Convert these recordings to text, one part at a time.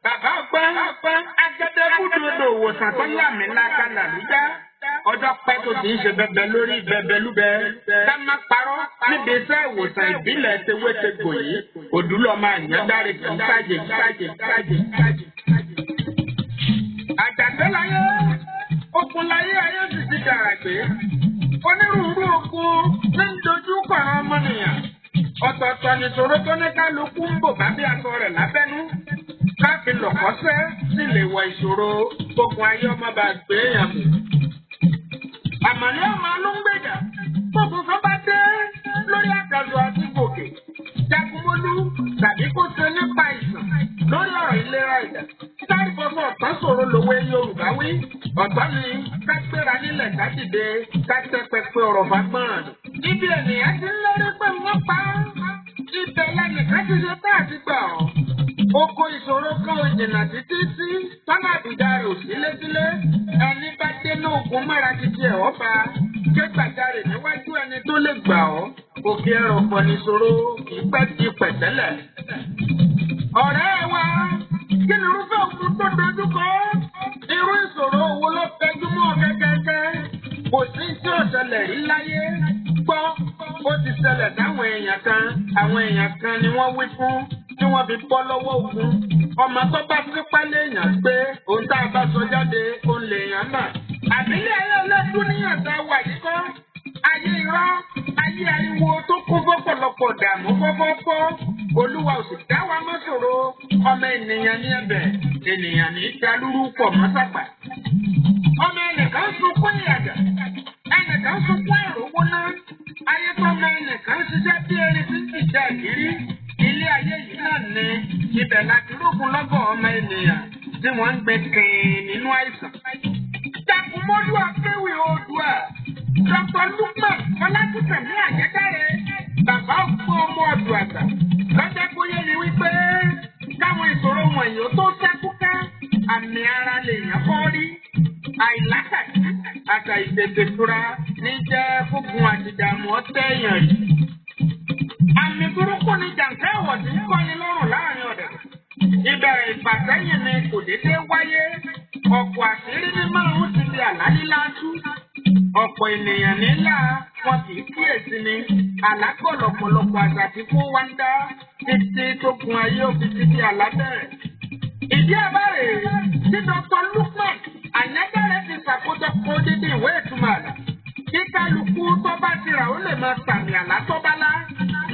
Bàbá ọgbọ́n agẹdẹkúdodo òwòsàn tó lámìlaka làlújá. Ọjọ́ pẹ́ tó ti ń ṣe bẹbẹ lórí bẹbẹlúbẹ. Ká má parọ́ níbi iṣẹ́ ìwòsàn ìbílẹ̀ tewétegbò yìí. Òdúlọ́mọ àyàndáre kì í ṣàjè ṣàjè ṣàjè ṣàjè. Àjàgbé láyé, okun láyé ayé sì ti dàrà gbé. Onírúurú ogun ní ń dojú kọ àwọn ọmọnìyàn. Ọ̀tọ̀ọ̀tọ̀ nìṣòro tó ní kálukú ń bò bá bí aṣọ rẹ̀ lábẹ́nú. Káfí lọ̀kọ́sẹ́ sì lè wọ ìṣòro gbogbo ayé ọmọ bá gbé èèyàn mú. Àmàlẹ́ ọmọ ló ń gbèjà. Gbogbo kan bá dé lórí àkàzọ̀ àti gòkè. Jagunmólú tàbí kó ṣe nípa ìsàn lórí ọ̀rọ̀ ìlera ìdá. Sáré fọfọ ọ̀tán sọ̀rọ̀ lòwe Yorùbá wí. Ọ̀tọ́ ni ká gbéra nílẹ̀ ká dìde ká tẹ́ pẹpẹ ọ̀rọ̀ fagbọ́n. Ibi ènìyàn ti ń lérí pé wọ́n pa á. Ibẹ̀ lẹ́nìkan ti ṣe tá àti gbà ọ́. Oko ìṣòro kan ò jìnnà títí sí tọ́nà àbùdá rẹ̀ ò sílé-sílé. Ẹni bá dé ní ogun mọ́ra títí ẹ̀ ọ́ bá. Ké gbàjarè níwájú ẹni tó lè gbà ọ́. Òkè ẹrọ̀fọ̀ nìṣòro kì í pẹ́ di pẹ̀tẹ́lẹ̀. Ọ̀rẹ́ wa, kí ni irúfẹ́ ogun tó dojú kọ? Irú ìṣòro wo ló tẹjú mọ́ kẹ́kẹ́kẹ́? Kò sí tí ò ṣẹlẹ̀ rí láyé. Gbọ́, ó ti ṣẹlẹ̀ sáwọn èèyàn kan. Àwọn èèyàn kan ni wọ́n wí fún tí wọ́n fi bọ́ lọ́wọ́ ogun. Ọmọ tó bá sípá léèyàn pé ohun tá a bá sọ jáde òun lèèyàn mà. Àbílẹ̀ ayé ọlọ́dún níyàn tá a wà yìí kọ́. Ayé irọ́, ayé ariwo tó kún fọ́pọ̀lọpọ̀ dààmú fọ́fọ́fọ́. Olúwa ò sì dá wa mọ́ ṣòro. Ọmọ ènìyàn ní ẹ̀bẹ̀, ènìyàn ní í dalúrú pọ̀ mọ́ sàpà. Ọmọ ẹnìkan sunkún ìyàgà, ẹnìkan sunkún àìówó ná. Ayé tó ọmọ ẹnìkan ṣiṣẹ́ bí erin tí ń jìjà ìrírí. Ilé ayé yìí náà ni ibẹ̀ láti rógun lọ́gọ̀ ọmọ ènìyàn tí wọ́n ń gbé kìn nínú àìsàn. Jagunmólú Akéwì Oòduà, Dr. Lukman Ọlátúnkànmí Àyẹ́dáre, bàbá ògbó ọmọ ọ̀dùn àgbà. Lọ́jọ́ kóyé ni wípé káwọn ìṣòro wọ̀nyí ó tó ṣẹ́kúká, àmì ara lèèyàn kọ́ rí. Àìlákàtí àtà ìtètè fura ní jẹ́ fúngun àtìdààmú ọ̀tẹ̀ èèyàn rí. Àmì burúkú ni jàǹkẹ́ ìwọ̀sí ń kọ́ni lọ́rùn láàrin ọ̀dẹ̀. Ìbẹ̀rẹ̀ ìfàsẹ́yìn ni kò déédéé wáyé. Ọ̀pọ̀ àṣírí ní márùn-ún ti di àlá tú. Ọ̀pọ̀ ènìyàn nílà wọn kì í kíyèsí ni. Àlágbọ̀ lọ̀pọ̀lọpọ̀ àṣà tí kó wá ń dá títí tó kun ayé òfin títí àlá bẹ̀rẹ̀. Ìdí àbárè tí Dr. Lukman Àyándáré ti ṣàkójọpọ̀ odidi ìwé ìtumọ̀ àlá. Kí kálukú tó bá ti rà ó lè máa sàmì àlá tó bá lá.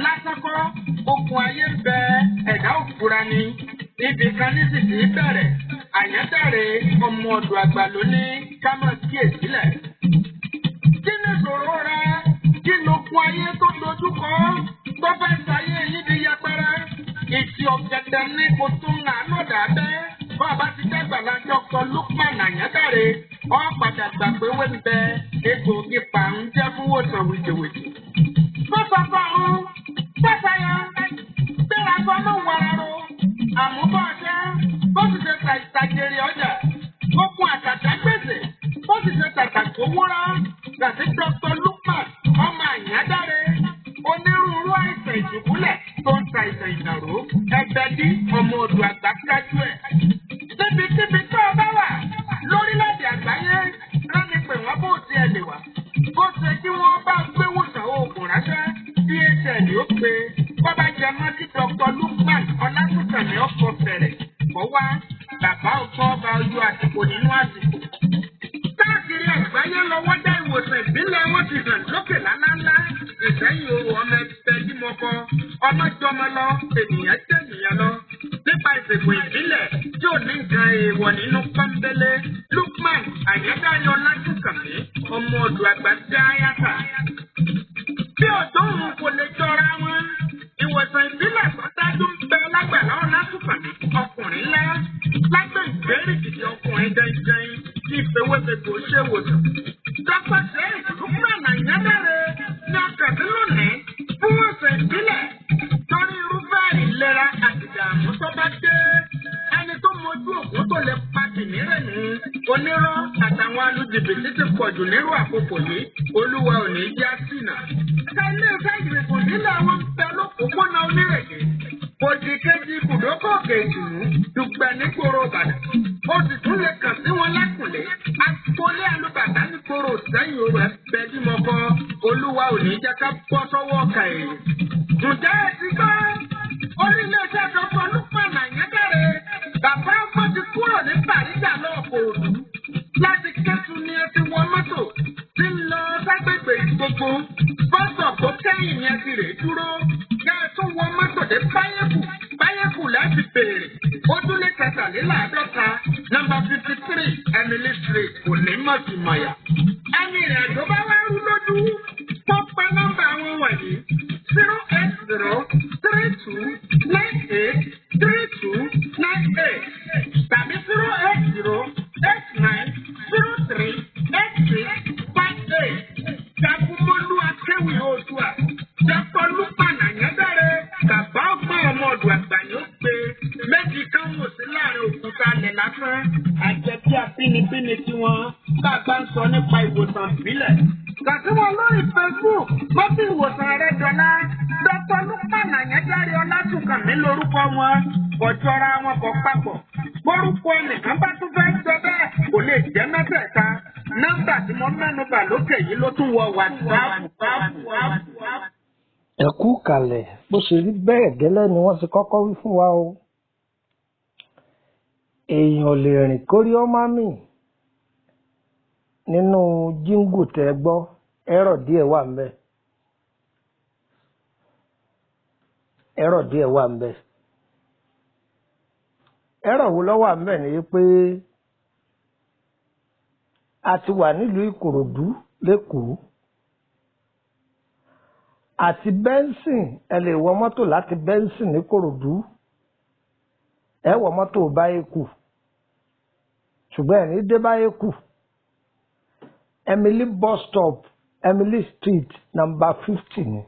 Lásán kọ́, okùn ayé ń bẹ ẹ̀dá òfura ni. Ibì kan ní sì ti bẹ̀rẹ̀. Àyándáré ọmọ ọ̀dọ̀ àgbà ló ní ká máa kíyèsílẹ̀. Kí ni ìṣòro rẹ? Kí lókun ayé tó dojú kọ? Tó fẹ́ ṣayé yín di yẹpẹrẹ. Ìtì ọ̀gẹ̀dẹ̀ ní kò tún nà lọ́dà bẹ́. Bàbá ti dàgbà la Dr. Lukman Àyándáré. Ó padà gbà pé wé ń bẹ egbòogi pàrún jẹ́ fún wòsàn wìtìwìtì. Fọ́fọ́fọ́ ọ̀hún, fọ́fọ́yà, gbéra fọ́nù wàràrò, àmúbọ̀ ọ̀ṣẹ́, bó sì ṣe ṣàjèrè ọjà, okun àtàtà gbèsè, bó sì ṣe tàtà tó wúrà, gàtí Dr. Lukman ọmọ Àyándáré, onírúurú àìsàn ìdùbúlẹ̀ tó ń ta àìsàn ìnàró, ẹgbẹ́ dí ọmọ odò àgbà kájú ẹ̀. Níbikíbi tó o bá wà lórílẹ̀-èdè àgbáyé, rán mi pè wọ́n bó tiẹ̀ lè wà. Bó ṣe kí wọ́n bá gbé wòsàn oògùn ránṣẹ́, DHL ó pe bọ́bá jẹ mọ́ kí Dr. Lukman Ọlátúnkànmí ọkọ̀ fẹ̀rẹ̀ kọ́ wá bàbá ọkọ̀ ọba ojú àsìkò nínú àsìkò. Káàkiri àgbáyé lọ́wọ́ dá ìwòsàn ìbílẹ̀ wọn ti hàn lókè lálálá. Ìsẹ́yìn òru ọmọ ẹgbẹ́ jímọ̀kọ, ọmọ jọmọ lọ, ènìyàn jẹ́ ènìyàn lọ. Nípa ìṣègùn ìbílẹ̀ tí ò ní nǹkan èèwọ̀ nínú pọ́nbélé, Lukman Àyándáré Ọlátúnkànmí, ọmọ ọ̀dọ̀ àgbà dáyàtà. Bí òjò òun kò lè jọra wọn, ìwòsàn ìbílẹ̀ tó dájú ń bẹ lágbàlá Ọlátúnkànmí, ọkùnrin ńlá. Lágbè ìgbéríkìdì ọkùnrin dandan tí ìfewéfegbò ṣèwòsàn. Dr. Sheikh Lukman Àyándáré ní ọkàn mi lónìí fún ìwòsàn ìbílẹ̀ torí irúfẹ́ ìlera àti ìdààmú tó bá dé. Ẹni tó mojú ògùn tó lè pa tìmírẹ̀ nù. Onírọ́ àtàwọn alùjìbìtì ti pọ̀jù nírú àkókò yìí. Olúwa ò ní já sínà. Ẹ̀ka ilé-iṣẹ́ ìrìnkùn nílẹ̀ wọn ń bẹ lópòpónà onírèké. Òdì kejì ibùdókọ̀ Òkè Ìtùnú, Dùgbẹ̀ nígboro Ìbàdàn. Ó sì tún lè kàn sí wọn lákùnlé. Agboolé Alúbàtà nígboro Ìsẹ́yìn Òru ẹ̀bẹ̀ bí mo kọ́. Olúwa ò ní jẹ́ ká bọ́ sọ́wọ́ ọ̀kà èèyàn. Ǹjẹ́ ẹ ti gbọ́? Orílẹ̀-èdè Dr. Lukman Àyándáré, bàbá ọkọ ti kúrò ní Bàrígà lọ Kòòdú. Láti Kẹ́tù ni ẹ ti wọ mọ́tò tí ń lọ ságbègbè gbogbo. Bọ́sọ̀ tó kẹ́yìn ni ẹ ti rè dúró. Kẹ́ ẹ tún wọ mọ́tò dé Báyẹ̀kù. Báyẹ̀kù láti béèrè. Ojúlé 53, nọ́mbà 53, Emily Street, kò ní mọ̀tìmọ̀yà. Ẹni ìrìnàjò bá wá rú lójú, kó pa nọ́mbà wọn wọ̀nyí: 08032983298 tàbí 08089038658. Jagunmólú Akéwì Oòduà, Dr. Lukman Àyándáré, bàbá ọgbọ́n ọmọ ọ̀dọ̀ àgbà ni ó gbé méjì kan wò sí láàrin òkúta alẹ̀ lásán. Àjẹbí abínibíni tiwọn bá a bá ń sọ nípa ìwòsàn ìbílẹ̀. Kàn sí wọn lórí Facebook, mọ́tì ìwòsàn rẹ̀ dọ́là. Dr. Lukman Àyándáré Ọlátúnkànmí lórúkọ wọn, kò jọra wọn kò papọ̀. Bórúkọ ẹnìkan bá tún fẹ́ sọ bẹ́ẹ̀ kò lè jẹ́ mẹ́tẹ̀ẹ̀ta. Nọ́mbà tí mo mẹ́nu bà lókè yìí ló tún wọ WhatsApp. Ẹ kú kalẹ̀. Bó ṣe rí bẹ́ẹ̀ gẹ́lẹ́ ni wọ́n ti kọ́kọ́ wí fún wa o. Èèyàn ò lè rìn kórí ọmọ mi nínú jíngù tẹ́ gbọ́, ẹ̀rọ díẹ̀ wà ńbẹ̀. Ẹ̀rọ díẹ̀ wà ńbẹ̀. Ẹ̀rọ wo ló wà ńbẹ̀ ni pé a ti wà nílùú Ìkòròdú lÉkòó àti Bẹ́ńsìn. Ẹ lè wọ mọ́tò láti Bẹ́ńsìn ní Kòròdú, ẹ wọ mọ́tò Báyékù, ṣùgbọ́n ẹ̀ ní dé Báyékù. Emily bus stop, Emily Street, number 50 ni.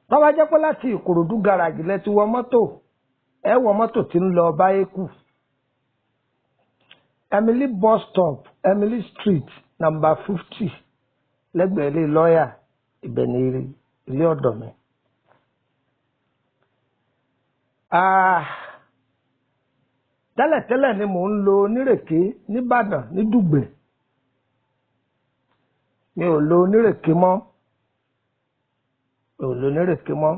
Tó bá jẹ́ pé láti Ìkòròdú gàràjì lẹ ti wọ mọ́tò, ẹ wọ mọ́tò tí ń lọ Báyékù. Emily bus stop, Emily Street, number 50, lẹ́gbẹ̀ẹ́ ilé lọ́ọ̀yà, ibẹ̀ ní ilé ọ̀dọ̀ mi. Tẹ́lẹ̀tẹ́lẹ̀ ni mò ń lo onírèké nìbàdàn ní Dùgbẹ̀. Mi ò lo onírèké mọ́, mi ò lo onírèké mọ́.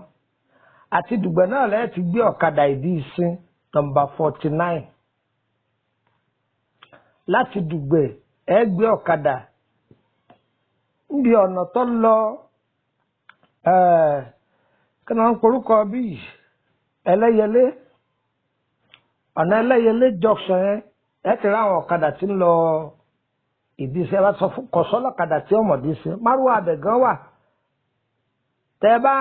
Àti Dùgbẹ̀ náà lẹ́yìn ti gbé ọ̀kadà ìdí ìsín nọ́mbà 49. Láti Dùgbẹ̀ ẹ gbé ọ̀kadà níbi ọ̀nà tó lọ, kí ni wọ́n ń porúkọ bíi Ẹlẹ́yẹlé, ọ̀nà Ẹlẹ́yẹlé junction yẹn, ẹ ti rí àwọn ọ̀kadà tí ń lọ ìdí iṣẹ́. Bá sọ fún kọ̀sọ́lọ́kadà tí ọmọdé ṣe márùwá abẹ gan wà. Tẹ bá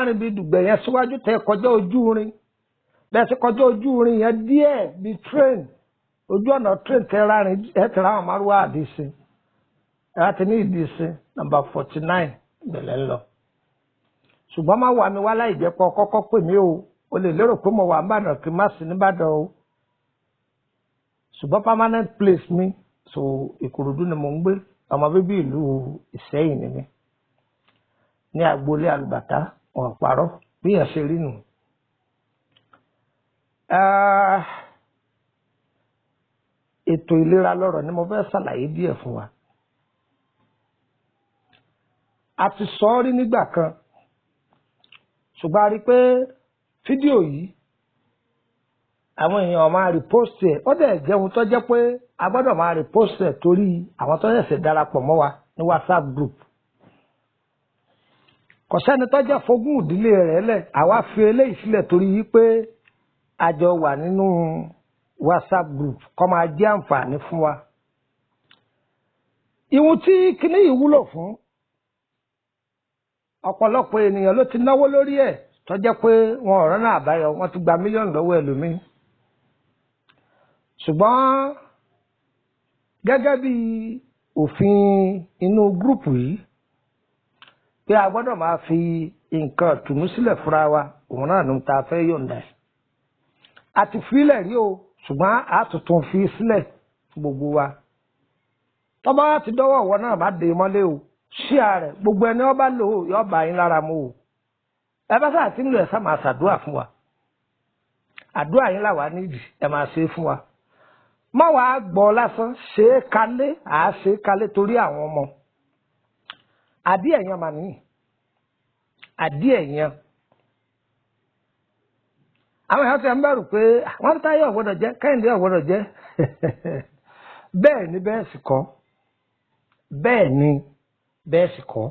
rìn bí Dùgbẹ̀ yẹn síwájú, tẹ kọjá ojú irin, bẹ́ẹ̀ sì kọjá ojú irin yẹn díẹ̀ bí train, ojú ọ̀nà train, tẹ rárin, ẹ ti rí àwọn márùwá àdìsí. Ẹ láti ní ìdí ìsìn nọ́mbà 49 ìbẹ̀lẹ̀ ń lọ. Ṣùgbọ́n má wà mí wá láì jẹ́ pé kọ́kọ́ pè mí o. O lè lérò pé mo wà nìbàdàn kí n má sí nìbàdàn o. Ṣùgbọ́n permanent place mi so Ìkòròdú ni mò ń gbé. Ọmọ bíbí ìlú Ìsẹ́yìn ni mí. Ní agboolé Alùbàtà, wọn parọ́ bí yẹn ṣe rí nù. Ètò ìlera lọ́rọ̀ ni mo fẹ́ ṣàlàyé díẹ̀ fún wa. A ti sọ ọ́ rí nígbà kan, ṣùgbọ́n a rí i pé fídíò yìí àwọn èèyàn máa repost ẹ̀. Ó dẹ̀ jẹ́ ohun tó jẹ́ pé a gbọ́dọ̀ máa repost ẹ̀ torí àwọn tó ṣẹ̀ṣẹ̀ darapọ̀ mọ́ wa ní WhatsApp group. Kò sẹ́ni tó jẹ́ fogún ìdílé rẹ̀ lẹ̀. Àwa fi eléyìí sílẹ̀ torí yìí pé a jọ wà nínú WhatsApp group kó máa jẹ́ àǹfààní fún wa. Ìhun tí kinní yìí wúlò fún ọ̀pọ̀lọpọ̀ ènìyàn ló ti náwó lórí ẹ̀ tó jẹ́ pé wọn ò rọ́nà àbáyọ, wọ́n ti gba mílíọ̀nù lọ́wọ́ ẹlòmíín. Ṣùgbọ́n gẹ́gẹ́ bí òfin inú gúrùpù yìí pé a gbọ́dọ̀ máa fi nǹkan tùnú sílẹ̀ fúnra wa, òun náà ló ń ta fẹ́ yọ̀ǹda ẹ̀. A ti filẹ̀ rí o, ṣùgbọ́n a tuntun fi sílẹ̀ fún gbogbo wa. Tọ́ba ti dọ́wọ́ ìwọ náà má dé mọ́lé o, ṣíà rẹ̀ gbogbo ẹni ọba lò ó yọ bá yín lára mu o. Ẹ bá sáà tí ń lò ẹ sá máa ṣàdúrà fún wa. Àdúrà yín làwa nídìí, ẹ máa ṣe é fún wa. Má wàá gbọ́ lásán, ṣe é kalẹ̀, àá ṣe é kalẹ̀ torí àwọn ọmọ. Àdí ẹ̀yàn mà nìyí. Àdí ẹ̀yàn. Àwọn èèyàn ti ń bẹ̀rù pé wọ́n táyé ọ̀gbọ́dọ̀ jẹ́, Kẹ́hìndé ọ̀gbọ́dọ̀ jẹ́. Bẹ́ẹ̀ ni bẹ́ẹ̀ sì kọ́. Bẹ́ẹ̀ ni bẹ́ẹ̀ sì kọ́.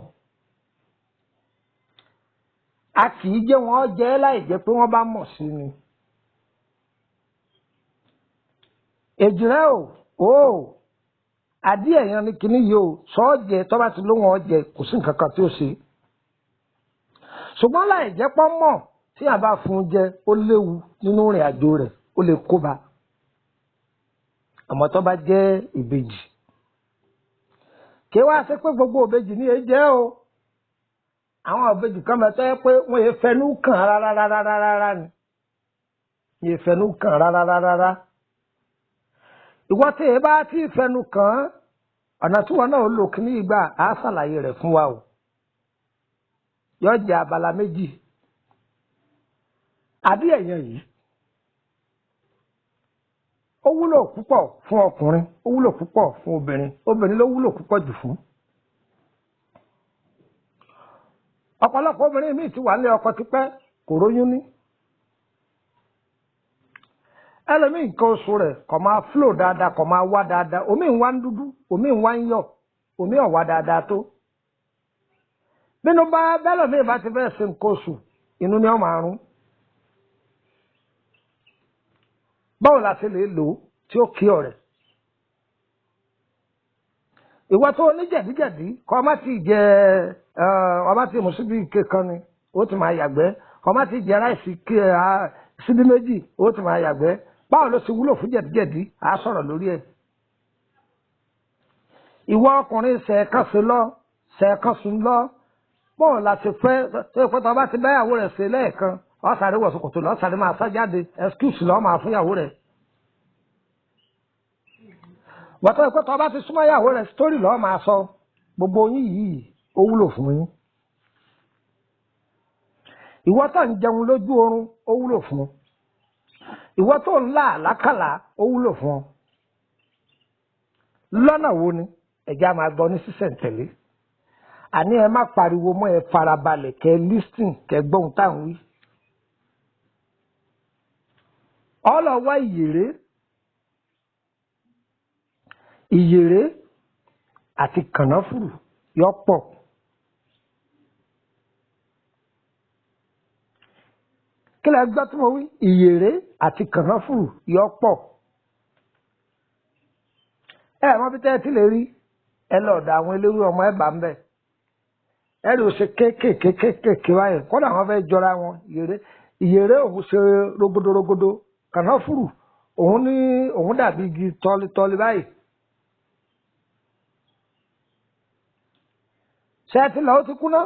A kì í jẹ́ wọ́n jẹ́ láì jẹ́ pé wọ́n bá mọ̀ sí ni. Èjìrẹ́ o, àdí ẹ̀yàn ni kinní yìí o, sọ́ọ̀jẹ̀ tó bá ti lóhùn ọ̀jẹ̀ kò sí nǹkan kan tí ó ṣe. Ṣùgbọ́n láì jẹ́ pọ́n mọ̀ tí a bá fún un jẹ, ó léwu nínú ìrìn àjò rẹ̀, ó lè kóba. Àmọ́ tó bá jẹ́ ìbejì. Kí wá ṣe pé gbogbo ìbejì ní èyí jẹ́ o. Àwọn ìbejì kan bẹ tó yẹ pé wọ́n yẹ fẹnu kàn rárá rárá rárá ni. Yẹ fẹnu kàn rárá rárá. Ìwọ tí ẹ bá ti fẹnu kàn, ọ̀nà tí wọn náà lò kí ní ìgbà á ṣàlàyé rẹ̀ fún wa o. Yóò jẹ́ abala méjì. Àbí ẹ̀yàn yìí, ó wúlò púpọ̀ fún ọkùnrin, ó wúlò púpọ̀ fún obìnrin, obìnrin ló wúlò púpọ̀ jù fún. Ọ̀pọ̀lọpọ̀ obìnrin míì ti wà ní ọkọ tipẹ́ kò róyún ní. Ẹlòmíì nǹkan oṣù rẹ̀ kò máa flow dáadáa, kò máa wá dáadáa, omi ń wá ń dúdú, omi ń wá ń yọ̀, omi ò wá dáadáa tó. Bínú bá bẹ́lòmíì bá ti fẹ́ ṣe nǹkan oṣù, inú ni ó máa rún. Báwo la ṣe lè lò ó tí ó kí ọ̀rẹ́? Ìwọ tó ní jẹ̀díjẹ̀dí kọ́ ọ má ti jẹ ọ má ti mú síbi ike kan ni ó ti máa yàgbẹ́, kọ́ ọ má ti jẹ ráìsì síbí méjì ó ti máa yàgbẹ́. Báwo ló ṣe wúlò fún jẹ̀díjẹ̀dí? À á sọ̀rọ̀ lórí ẹ̀. Ìwọ ọkùnrin ṣẹ̀ẹ̀kan sùn lọ, báwo la ṣe fẹ́ tó ìpẹ́tọ́ ọba ti báyàwó rẹ̀ ṣe lẹ́ẹ̀kan? Ọ̀sàrí wọ̀ ṣòkòtò lọ́sàrí máa sá jáde, excuse lọ́ọ́ máa fún ìyàwó rẹ̀. Wọ́tọ́ ìpẹ́ tó bá ti súnmọ́ ìyàwó rẹ̀, sítórì lọ́ọ́ máa sọ. Gbogbo yín yìí ó wúlò fún yín. Ìwọ tó ń jẹun lójú oorun ó wúlò fún ọ. Ìwọ tó ń lá àlákàlà ó wúlò fún ọ. Lọ́nà wo ni ẹ̀já máa gbọ́ ní sísẹ̀ntẹ̀lé? Àní ẹ má pariwo mọ́, ẹ farabalẹ̀ kẹ́ lísìn kẹ́ gbọ́n táwọn wí. Ọlọ́wọ́ ìyèrè ìyèrè àti kànáfùrù yọ pọ̀. Kí lẹ gbọ́ tí mo wí? Ìyèrè àti kànáfùrù yọ pọ̀. Ẹ mọ bí tẹ́ ẹ ti lè rí, ẹ lọ ọ̀dọ̀ àwọn eléwé ọmọ ẹ bá ń bẹ̀. Ẹ rí o ṣe kéékèèké kéékèèké báyìí, kódà wọn fẹ́ jọra wọn. Ìyèrè òun ṣe rogodorogodo, kànáfùrù òun ní òun dàbí igi tọ́lítọ́lí báyìí. Ṣé ẹ ti lọ ó ti kúná?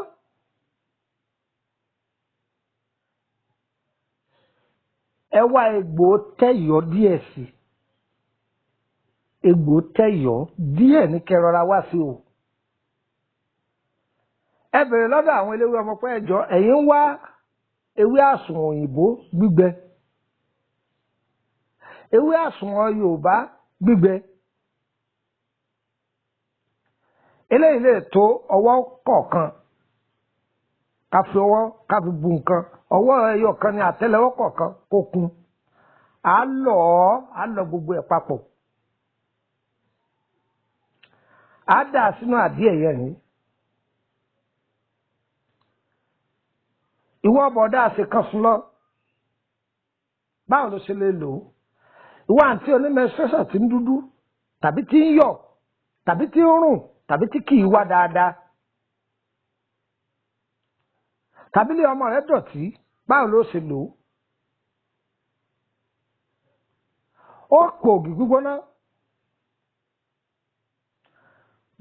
Ẹ wá egbò tẹ̀yọ́ díẹ̀ sí. Egbò tẹ̀yọ́ díẹ̀ ní kẹrọra wá sí o. Ẹ bèrè lọ́dọ̀ àwọn eléwé ọmọ pé ẹjọ́ ẹ̀yin ń wá ewé àsùnwọ̀n òyìnbó gbígbẹ, ewé àsùnwọ̀n Yorùbá gbígbẹ. Eléyìí lè tó ọwọ́ kọ̀ọ̀kan, ká fi ọwọ́ ká fi bu nǹkan, ọwọ́ ẹyọ kan ní àtẹ́lẹwọ́ kọ̀ọ̀kan kó kún. À lọ̀ ọ́, à lọ gbogbo ẹ̀ papọ̀. À dà sínú àdí ẹ̀yẹ yìí. Ìwọ bọ̀dá àṣekàn sùn lọ, báwo ló ṣe lè lò ó? Ìwọ àǹtí onímẹsẹsẹ tí ń dúdú tàbí tí ń yọ̀ tàbí tí ń rùn tàbí tí kì í wá dáadáa, tàbí lé ọmọ rẹ dọ̀tí, báwo ló ṣe lò ó? Ó pò ògì gbígbóná,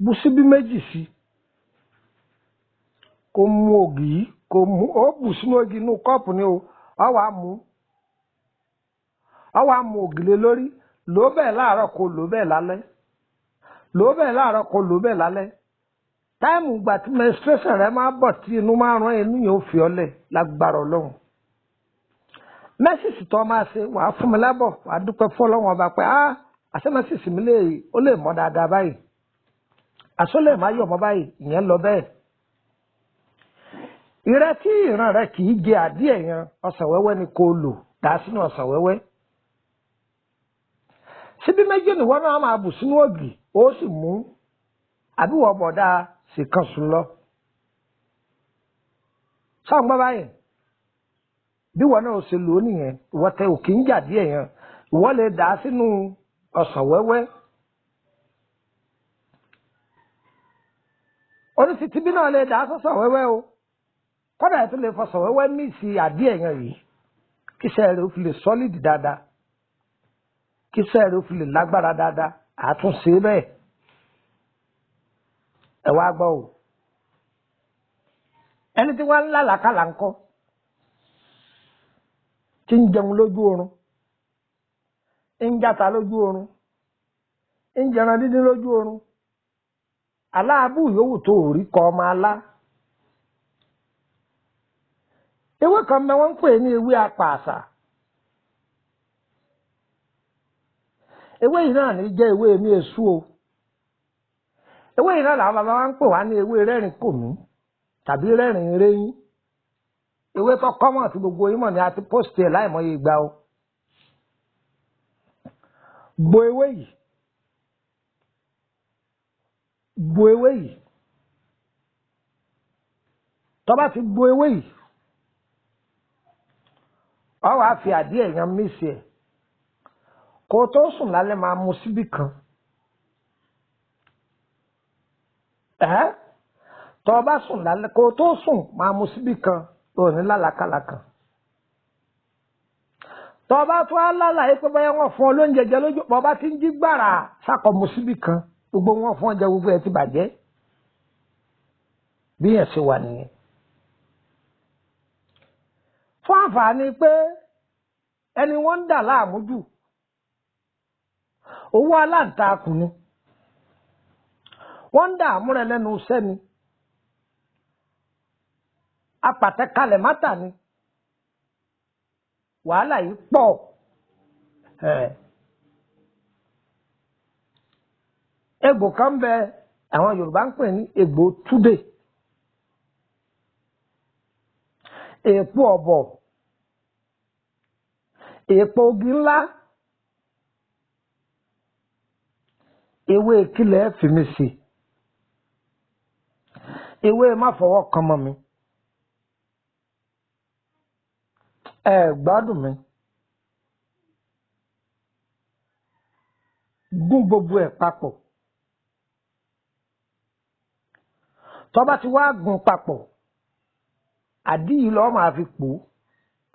bu síbí méjì sí, kó mu ògì yìí, kò mú, ó bù sínú ògì inú kọ́ọ̀pù ni o, ọ wàá mú, ọ wàá mu ògì lé lórí. Lò ó bẹ́ẹ̀ láàárọ̀, kó lò ó bẹ́ẹ̀ lálẹ́, lò ó bẹ́ẹ̀ láàárọ̀, kó lò ó bẹ́ẹ̀ lálẹ́. Táìmù ìgbà tí menstruation rẹ máa bọ̀ tí inú máa rán inú yẹn ó fi ọlẹ̀ lágbára Ọlọ́run. Mẹ́sìsì tó máa ṣe wàá fún mi lábọ̀, wàá dúpẹ́ fún Ọlọ́run ọba pé á àṣẹ mẹ́sìsì mi lè ó lè mọ́ dáadáa báyìí, àṣọ lè má yọ̀ mọ́ báyìí, ìyẹn lọ bẹ́ẹ̀. Ìrẹ́ tí ìran rẹ kì í jẹ àdíẹ̀ yẹn, ọsàn wẹ́wẹ́ ni kò lò, dà sínú ọsàn wẹ́wẹ́. Síbí méjì ni wọ́n náà máa bù sínú ògì, ó sì mú àbí wọ́n bọ̀dá sì kan sùn lọ. Sáwọn gbọ́ báyìí, bí wọ́n náà ṣe lò ó nìyẹn, ìwọ tẹ òkè ń jà díẹ̀ yẹn, ìwọ lè dà á sínú ọsàn wẹ́wẹ́. Oríṣi tibí náà lè dà á sọ́sàn wẹ́wẹ́ o. Kọ́dà ẹ̀ tó lè fọsàn wẹ́wẹ́ míìsì àdíẹ̀ yẹn yìí, kíṣẹ́ rẹ̀ ó fi lè sọ́lìdì dáadáa, kíṣẹ́ rẹ̀ ó fi lè lágbára dáadáa, àtúnṣe bẹ́ẹ̀. Ẹ wá gbọ́ o, ẹni tí wọ́n ń lálàkàlà ńkọ́, tí ń jẹun lójú oorun, ń játa lójú oorun, ń jẹran dídín lójú oorun, aláàbù yòówù tó rí kọ ọmọ alá. Ewé kan mẹ wọ́n ń pè ní ewé apàṣà. Ewé yìí náà ní jẹ́ ewé mi èṣù o. Ewé yìí náà làwọn bàbá wa ń pè wá ní ewé rẹ́rìn kòmí tàbí rẹ́rìn réyìn. Ewé tó kọ́mọ̀ tí gbogbo yín mọ̀ ní a ti pósìtì ẹ̀ láìmọye ìgbà o. Gbo ewé yìí, gbo ewé yìí, tó bá ti gbo ewé yìí, ọ wàá fi àdíẹ̀ yan mísì ẹ̀. Kó o tó sùn lálẹ́ máa mu síbí kan. Tó o bá sùn lálẹ́, kó o tó sùn máa mu síbí kan, o ní lálàkàlà kan. Tó o bá tún á lálàyé pé bóyá wọ́n fún ọ lóúnjẹ jẹ lójú, bó o bá ti ń jí gbàrà sákọ̀ mu síbí kan, gbogbo wọn fún ọ jẹ, gbogbo ẹ ti bàjẹ́. Bí yẹn ṣe wà nìyẹn. Fún àǹfààní pé ẹni wọ́n ń dà láàmú jù, owó aláǹtakùn ni wọ́n ń dààmú rẹ lẹ́nu iṣẹ́ ni, apàtẹ́kalẹ̀ mátà ni, wàhálà yìí pọ̀. Egbò kan bẹ àwọn Yorùbá ń pè ní egbò túdè, èèpo ọ̀bọ̀, èèpo ogi ńlá, ewé kílẹ̀ fìmí sí, ewé má fọwọ́ kan mọ́ mi, ẹ gbádùn mi, gún gbogbo ẹ̀ papọ̀. Tó bá ti wá gún papọ̀, àdí yìí lọ́ọ́ máa fi pò ó,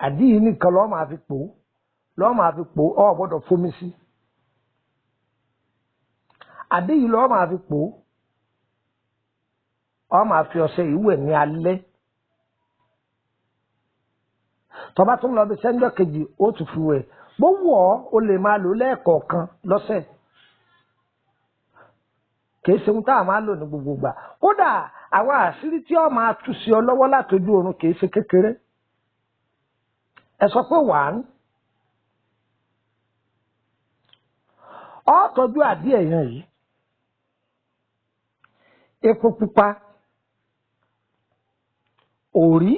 àdí yìí nìkan lọ́ọ́ máa fi pò ó, lọ́ọ́ máa fi pò ó, ọ̀ gbọ́dọ̀ fomi sí. Àdí yìí lọ́ọ́ máa fi pò ó, ọ máa fi ọṣẹ ìwẹ̀ ní alẹ́. Tó bá tún lọ bí sẹ́ńdọ̀ kejì, ó tún fi wẹ̀. Bó wù ọ́, o lè máa lò lẹ́ẹ̀kọ̀ọ̀kan lọ́sẹ̀. Kì í ṣe ohun tá a máa lò ní gbogbo ìgbà. Kódà àwọn àṣírí tí ó máa tú sí ọ lọ́wọ́ látọjú oorun kì í ṣe kékeré. Ẹ sọ pé wàá ọ tọ́jú àdíẹ̀ yẹn yìí, epo pupa, òrí,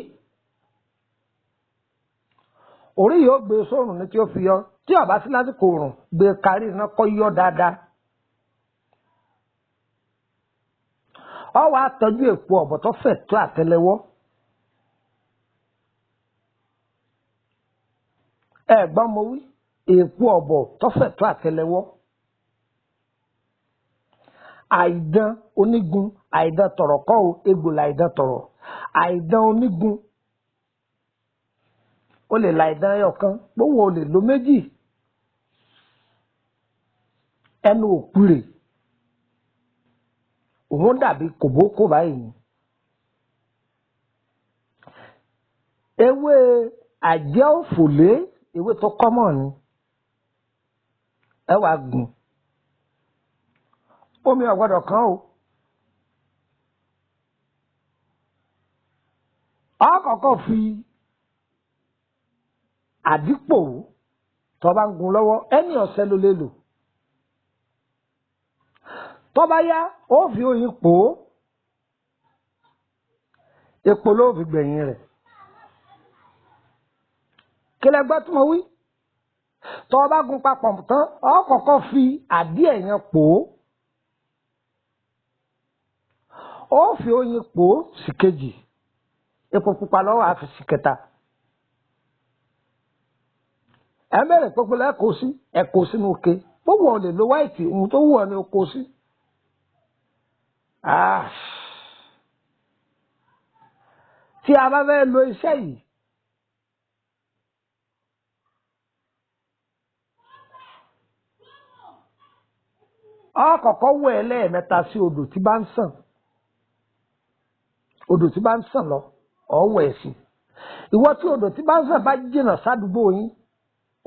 òrí yóò gbé sórùn ní tí ó fi yọ. Tí ó bá sí lásìkò òrùn, gbé kárí iná kó yọ dáadáa. Ọ wàá tọ́jú èpo ọ̀bọ̀ tó fẹ̀ tó àtẹ́lẹwọ́. Ẹ gbọ́n mo wí, èpo ọ̀bọ̀ tó fẹ̀ tó àtẹ́lẹwọ́. Àìdán onígun, àìdán tọ̀rọ̀ kọ́ o, egbò làìdán tọ̀rọ̀. Àìdán onígun, o lè làìdán ẹyọ kan, gbówó o lè lo méjì. Ẹnu òpìrè, òun dàbí kòbókò báyìí ni. Ewé àjẹ́ òfòlé, ewé tó kọ́mọ̀ ni, ẹ wàá gùn. Omi ò gbọ́dọ̀ kán o. Ọ kọ́kọ́ fi àdípò tó bá ń gun lọ́wọ́, ẹni ọ̀sẹ̀ ló lè lò. Tó bá yá, ó fi oyin pò ó, epo ló fi gbẹ̀yìn rẹ̀. Kí lẹ gbọ́ tí mo wí? Tó bá gun papọ̀ tán, ọ kọ́kọ́ fi àdíẹ̀ yẹn pò ó, ó fi oyin pò ó sì kejì, epo pupa lọ́wọ́ àfi sì kẹta. Ẹ mẹ́rẹ̀ pẹ́pẹ́ lẹ́kọ̀ọ́ sí ẹ̀kọ́ sínú òkè gbogbo ọ̀ lè lo wáìtì, ohun tó wù ọ́ ni o kó sí. Tí a bá fẹ́ lo iṣẹ́ yìí, ọ kọ́kọ́ wẹ̀ lẹ́ẹ̀mẹ́ta sí odò tí bá ń sàn, odò tí bá ń sàn lọ, ọ wẹ̀ sí. Ìwọ tí odò tí bá ń sàn bá jìnnà sádùúgbò yín,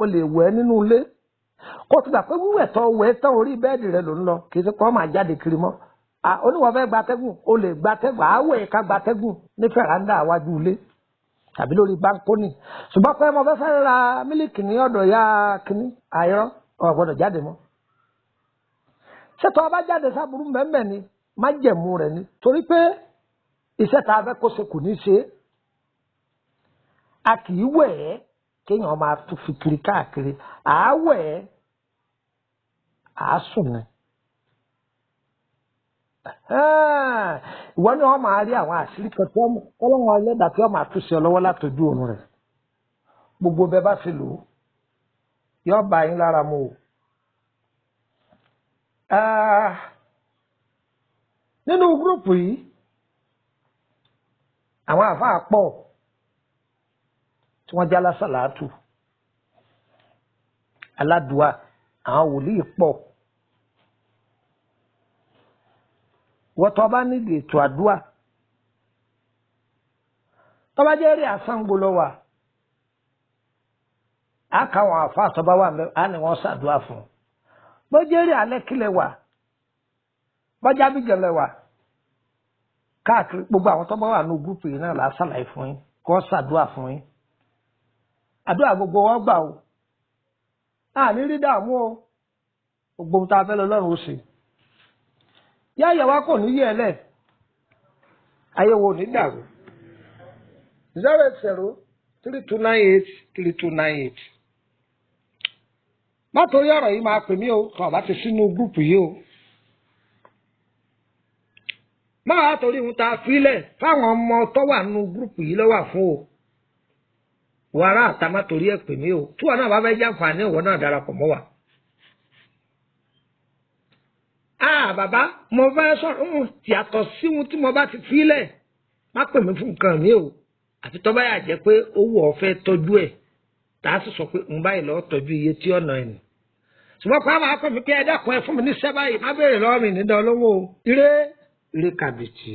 o lè wẹ̀ nínú ilé, kó o ti gbà pé wíwẹ̀ tó wẹ̀ tán, orí bẹ́ẹ̀dì rẹ ló ń lọ, kì í ṣe kó máa jáde kiri mọ́. Oníwọ̀ fẹ́ gbatẹ́gùn, o lè gbatẹ́gùn, àwẹ̀ ká gbatẹ́gùn ní fẹ̀ráńdà wájú ilé tàbí lórí báńkónì. Ṣùgbọ́n pé mo fẹ́ fẹ́ ra mílíkì ní ọ̀dọ̀ ya kínní àìrọ́, ò gbọ́dọ̀ jáde mọ́. Ṣètò ọba jáde sábúrú mẹ́mẹ́ ni májẹ̀mú rẹ̀ ni, torí pé iṣẹ́ tá a fẹ́ kó ṣe kò ní ṣe é. A kì í wẹ̀ ẹ́ kéèyàn máa tún fi kiri káàkiri, àáwẹ̀ ẹ́ àásùn ni. Ìwọ ni wọn máa rí àwọn àṣírí kan tí ọlọ́run ẹlẹ́dàá tí wọ́n máa tún ṣe ọ lọ́wọ́ látọjú oorun rẹ̀. Gbogbo bẹ́ẹ̀ bá fi lò ó, yóò bá yín lára mu o. Nínú gúrùpù yìí, àwọn àfáà pọ̀ tí wọ́n jẹ́ alásàlátù, aládùá, àwọn wòlíì pọ̀. Wọ́n tó bá nídìí ètò àdúà, tó bá jẹ́ eré àsango lọ wà, á kà àwọn àfáà tó bá wà mẹ́, á ní wọ́n ṣàdúà fún un. Bó jẹ́ eré alẹ́ kílẹ̀ wà, bọ́jà bíjẹ̀lẹ̀ wà káàkiri, gbogbo àwọn tó bá wà ní gúrúùpù yìí náà là á ṣàlàyé fún yín kó ṣàdúà fún yín. Àdúrà gbogbo wọn gbà o, àní rí dààmú o, gbogbo ohun tá a fẹ́ lọ lọ́rùn ó ṣe. Yáyà wa kò ní yẹ ẹ lẹ, ayé wo ní dàrú. 08032983298. Má torí ọ̀rọ̀ yìí máa pè mí o, kàn bá ti sínú gúrúùpù yìí o. Máa torí ohun tá a filẹ̀ fáwọn ọmọ tó wà nínú gúrúùpù yìí ló wà fún o. Wàrà àtà má torí ẹ̀ pè mí o. Tí wọn náà bá fẹ́ jàǹfààní, ìwọ náà darapọ̀ mọ́ wa. Bàbá, mo fẹ́ sọ̀rọ̀ yàtọ̀ sí ohun tí mo bá ti filẹ̀, má pè mí fún nǹkan mi o. Àfi tó bá yà jẹ́ pé owó ọ̀fẹ́ tọ́jú ẹ̀, tá a sì sọ pé ń báyìí lọ́ọ́ tọ́jú iye tí ọ̀nà ẹ̀ nì. Ṣùgbọ́n pé àwọn akọ́ mi pé ẹ dákun, ẹ fún mi ní sẹ́ báyìí, má béèrè lọ́wọ́ mi nídàá olówó o. Ire ire kàbìtì.